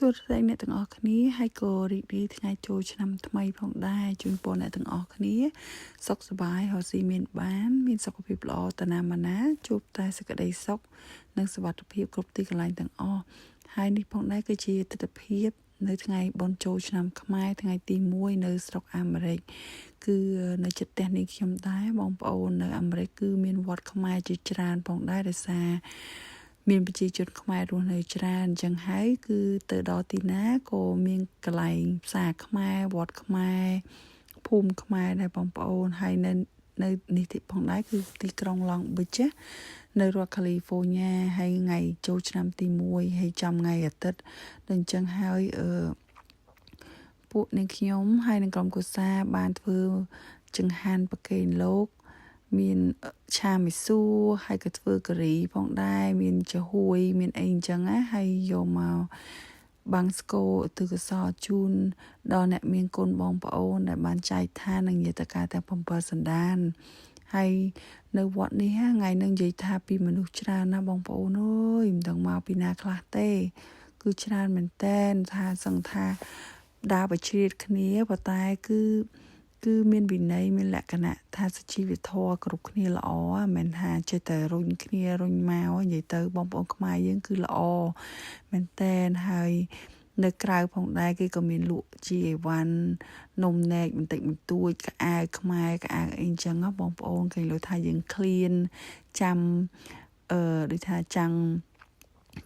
សួស្តីអ្នកទាំងអស់គ្នាហើយក៏រីករាយថ្ងៃចូលឆ្នាំថ្មីផងដែរជូនពរអ្នកទាំងអស់គ្នាសុខសប្បាយរកស៊ីមានបាន មានសុខភាពល្អតាណាមណាជួបតែសេចក្តីសុខនិងសុវត្ថិភាពគ្រប់ទីកន្លែងទាំងអស់ហើយនេះផងដែរគឺជាទស្សនភាពនៅថ្ងៃបុណ្យចូលឆ្នាំខ្មែរថ្ងៃទី1នៅស្រុកអាមេរិកគឺនៅជិតផ្ទះនេះខ្ញុំដែរបងប្អូននៅអាមេរិកគឺមានវត្តខ្មែរជាច្រើនផងដែរដោយសារមានប្រជាជនខ្មែររស់នៅច្រើនអញ្ចឹងហើយគឺទៅដល់ទីណាក៏មានកន្លែងផ្សារខ្មែរវត្តខ្មែរភូមិខ្មែរដែរបងប្អូនហើយនៅនៅនេះទីផងដែរគឺទីក្រុង Long Beach នៅរដ្ឋ California ហើយថ្ងៃចូលឆ្នាំទី1ហើយចំថ្ងៃអាទិត្យដល់អញ្ចឹងហើយអឺពួកនាងខ្ញុំហើយនឹងក្រុមគ្រួសារបានធ្វើចង្ហាន់ប្រគេនលោកមានឆាមីសួរហើយក៏ធ្វើការីផងដែរមានចំហួយមានអីអញ្ចឹងណាហើយយកមកបង្សុកូលឧទ្ទិសកុសលជូនដល់អ្នកមានគុណបងប្អូនដែលបានចែកឋាននិងញាតិកាទាំង7សន្តានហើយនៅវត្តនេះថ្ងៃនឹងនិយាយថាពីមនុស្សច្រើនណាស់បងប្អូនអើយមិនដឹងមកពីណាខ្លះទេ គឺច្រើនមែនតែនថាសឹងថាដើរបជ្រៀតគ្នាប៉ុន្តែគឺគឺមានវិន័យមានលក្ខណៈថាសុជីវធម៌គ្រប់គ្នាល្អមិនថាចេះតែរុញគ្នារុញមកនិយាយទៅបងប្អូនខ្មែរយើងគឺល្អមែនតែនហើយនៅក្រៅផងដែរគេក៏មានលក់ជាអីវ៉ាន់នំនែកបន្តិចបន្តួចខោអាវខ្មែរខោអាវអីចឹងបងប្អូនគេលើថាយើងឃ្លានចាំអឺដូចថាចាំង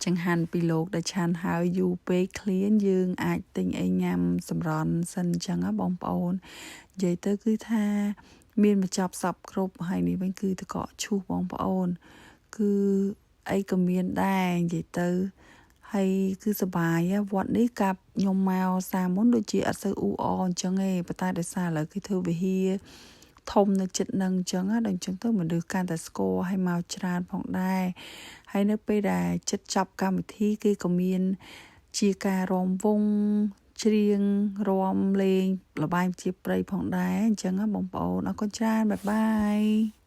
ចង្ហាន់ពីលោកដែលឆាន់ហើយយូរពេកឃ្លានយើងអាចទិញអីញ៉ាំសម្រន់សិនអញ្ចឹងណាបងប្អូននិយាយទៅគឺថាមានបញ្ចប់សពគ្រប់ហើយនេះវិញគឺតកកឈូសបងប្អូនគឺអីក៏មានដែរនិយាយទៅហើយគឺសបាយវត្តនេះកាប់ខ្ញុំមកសាមុនដូចជាអត់សូវអ៊ូអអញ្ចឹងឯងប៉ុន្តែដោយសារឥឡូវគេធ្វើវិហារធំនៅចិត្តនឹងអញ្ចឹងដល់អញ្ចឹងទៅមនុស្សកាន់តែស្គាល់ឲ្យមកច្រើនផងដែរហើយនៅពេលដែលចិត្តចប់កម្មវិធីគេក៏មានជាការរំវងច្រៀងរំលេងលបែងជាប្រិយផងដែរអញ្ចឹងបងប្អូនអរគុណច្រើន bye bye.